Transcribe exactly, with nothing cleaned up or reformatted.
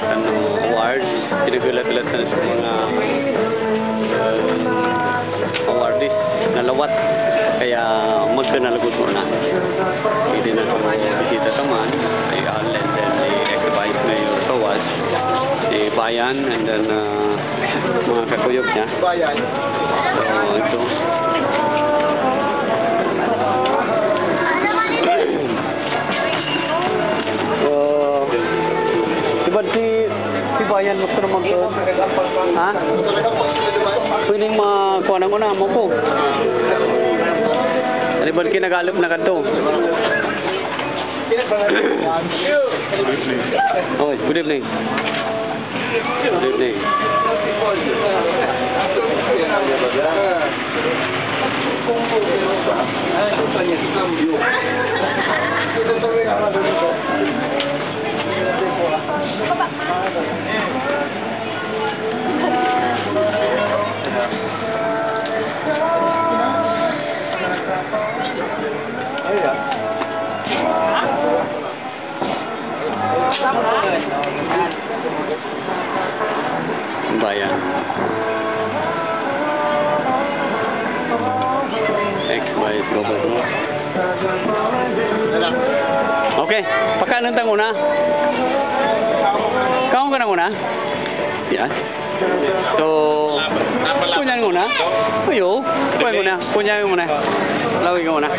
Awards, ini gula-gula sa mga, eh, awardees na lawat. Kaya magkanal ko suna. Ini na sa mga bisita taman, si Al and then si ex-vice mayor Kawas, si Bayan, and then, eh, mga kakuyog niya. Bayan. So, ito. Oh, iban si, si Bayan, gusto naman ko. Ha? Pwedeng makuha ng una, mo po. Iban kinagalap na kanto. Oy, good evening. Good evening. Bayan. Ex-vice governor. Okay, pakanan tang una. Kaun ka nang una? Ya. So, kunya ng una? Ayo, kunya ng una. Kunya ng una. Lawi ng una.